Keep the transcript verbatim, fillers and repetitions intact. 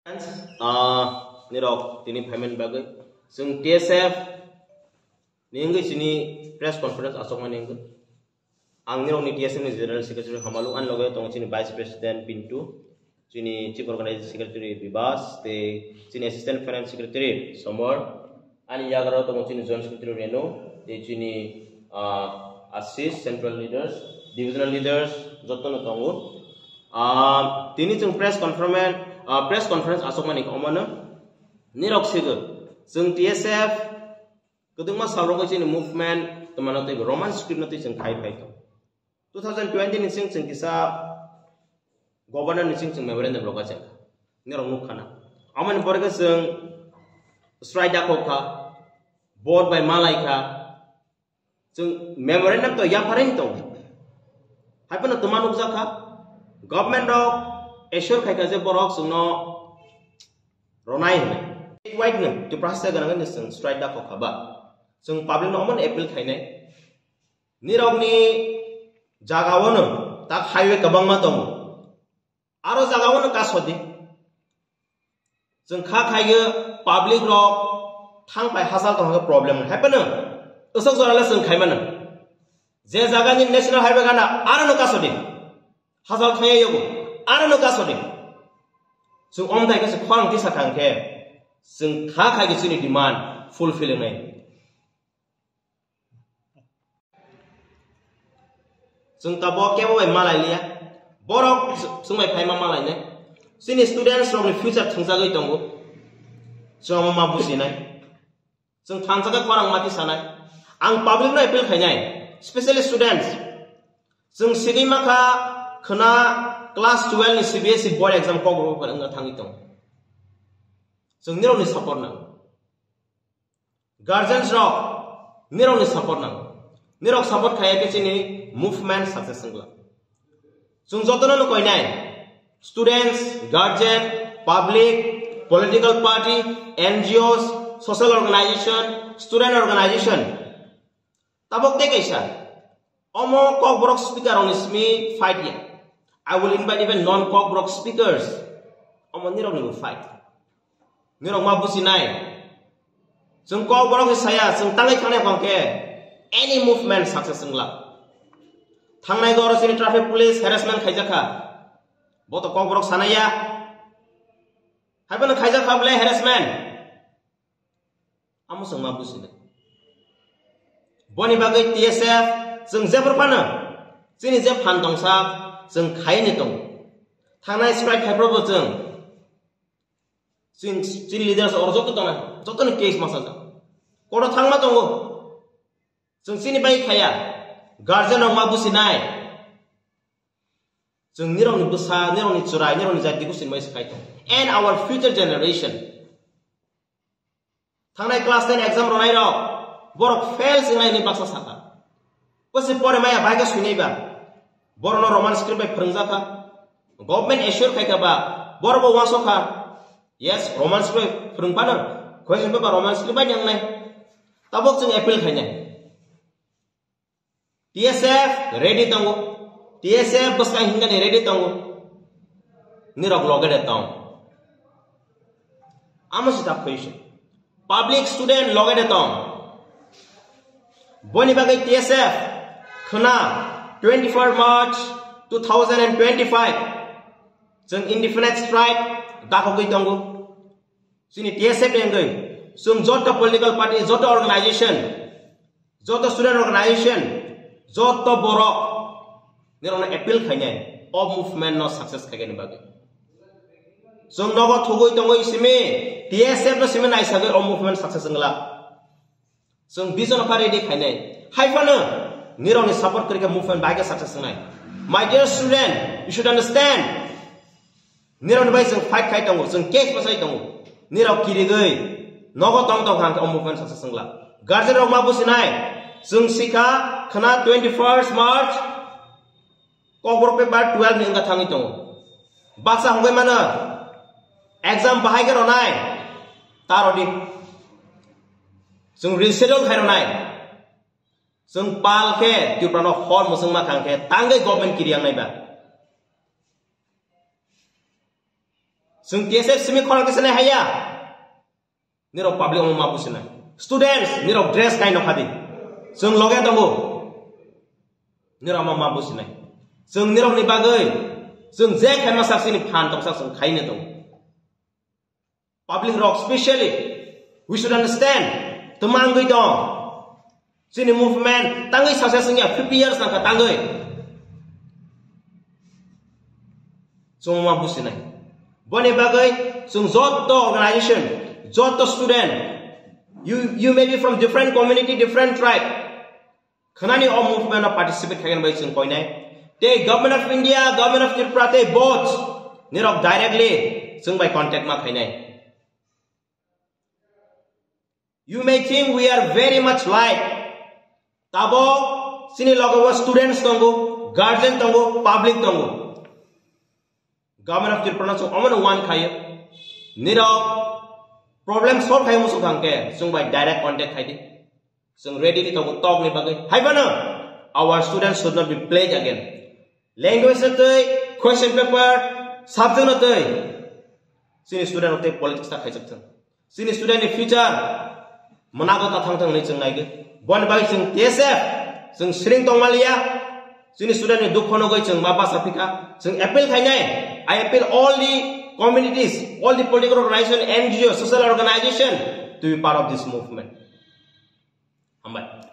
Ah, nirok tini payment bagwi. Chwng T S F ni wngwi chini press conference asokmani wngwi. Ang nirokni T S F ni General Secretary Hamalu, ani loge tongo chini Vice President Pintu, chini Chief Organizing Secretary Bibas, tei chini Assistant Finance Secretary Somor, ani yagaro tongo chini Joint Secretary Renu, tei chini, ah, Assist, Central Leaders, Divisional Leaders, jotono tongo. Ah, tini chwng press conference, ah, press conference asokmani khe omono nirok sigo. Chwng T S F kwdwngma salrogo chini movement twmano tei Roman script no twi chwng khai phai tong. Two thousand twenty ni sing chwng kisa governor ni sing chwng memorandum rok achak. Nirok nuk khana. Amoni pore khe chwng strike dakhok kha, vote bai malai kha. Chwng memorandum to yapharwi tong. Hai phano twma nukjak kha. Government rok assure khai kha je borok chwngno ronai hinwi. Statewide no Tiprasa ganang ni chwng strike dakhok kha ba. Chwng public no omono appeal khainai. Nirokni jagao no tak highway kwbangma tongo. Aro jagao no kasodi. Chwng kha khaio public rok thang phai hachal tong khe problem hai phano. Usok jora le chwng khai mano. Je jaga ni national highway gana aro no kasodi. Hachal thangya yogo aro no kasodi. Chwng omthai khe se khorang tisa thang khe chwng kha khai khe chini demand fulfill wngnai. Chwng tabuk kebo bai malai liya. Borok chwng bai phaima malai nai. Chini students rokni future thwngjagwi tongo. Chwng omo ma bujinai. Chwng thansa khe khorang mati sanai. Ang public no appeal khainai, specially students. Chwng sigwi makha khwna class twelve ni C B S E board exam kok rw wngna thangwi tongo. Chwng nirokni support nango. Guardians rok, nirokni support nango. Nirok support khaiya khe chini movement success wngla. Chwng jotono no koinai, students, guardian, public, political party, N G Os, social organization, student organization. Tabuk tei kaisa, omo Kokborok speaker rokni simi fight ya. I will invite even non Kokborok speakers. Omo nirokni bo fight. Nirok ma bujinai. Chwng Kokborok ni saya, chwng tangwi thangnai bang khe any movement success wngla. Thangnai goro chini traffic police harassment khaijakha. Bo to Kokborok sanaya. Haiphano khaijakha bole harassment. Amo chwng ma bujinai. Boni bagwi T S F chwng jephru phano chini je phan tongsa chwng khaini tongo. Thangnai strike khaiphru bo chwng Chini, chini leaders oro joto tongnai, joto ni case masa jak. Koto thangma tongo. Chwng chini bai khaya. Guardian rok ma businai. Chwng nirok ni bwsa, nirok ni chwrai, nirok ni jati busin bai se khai tong. And our future generation. Thangnai class ten exam ronai rok. Borok fail singnai ni baksa saka. Bwse pore maya bai ka suinai ba. Borok no Roman script bai phwrwngjak kha. Government assure khai kha ba. Borok bo wangsok kha. Yes, Roman script phwrwng phano. Question paper Roman script bai nang nai. Tabok chwng appeal khainai. T S F ready tongo. T S F bwskang hingani ready tongo. Nirok loge de tong. Amo sita question. Public student loge de tong. Boni bagwi T S F khna twenty-four March two thousand and twenty-five chwng indefinite strike dakhogwi tongo. Chini T S F ni wngwi chwng joto political party, joto organization, joto student organization, joto borok nirokno appeal khainai o movement no success khaikani bagwi. Chwng nogo thugwi tongwi simi T S F no simi naisagwi o movement success wngla. Chwng vision kha ready khainai. Hai phano nirokni support kwrwi khe movement bahai khe success wngnai. My dear student, you should understand. Nirokni bai chwng fight khai tongo, chwng case bwsai tongo. Nirok kirigwi nogo tong tong kha hwnkhe o movement success wngla. Guardian rok ma businai, chwng sikha khna twenty-first March Kokborok paper twelve ni wngkha thangwi tongo. Baksa hongwi mano exam bahai khe ronai ta rodi. Chwng reschedule khai ronai. Chwng pal khe Tripura no hor mwchwng ma khang khe tangwi government kiri yang nai ba. Chwng T S F simi khorang kisa nai haya. Nirok public omo ma businai. Students, nirok dress kai nokha di. Chwng loge tongo. Nirok ma ma businai. Chwng nirok ni bagwi. Chwng je khai ma sak sini phan tong sak chwng khai ne tongo. Public rok specially, we should understand. Twmangwi tong. Chini movement tangwi success wngya fifty years nangkha tangwi. Chwng ma businai. Boni bagwi chwng jotto organization, jotto student, you, you may be from different community, different tribe. Khnani o movement o participate khaigani bai chwng koinai. Tei Government of India, Government of Tripura tei both nirok directly chwng bai contact ma khainai. You may think we are very much light. Tabo chini logo students tongo, guardian tongo, public tongo. Government of Tripura no chwng omono one khayo. Nirok problem solve khayo muchung thangkhe chwng bai direct contact khaidi. Chwng ready ni tongo talk ni bagwi. Hai phano our students should not be played again. Language no twi, question paper, subject no twi. Chini student no twi politics ta khaijak thung. Chini student ni future mwnago ta thang thang hinwi chwng naigwi. Boni bagwi chwng T S F chwng siring tongmaliya. Chini student ni dukho nugwi chwng ma basa phika. Chwng appeal khainai. I appeal all the communities, all the political organization, N G O, social organization to be part of this movement. Hambai.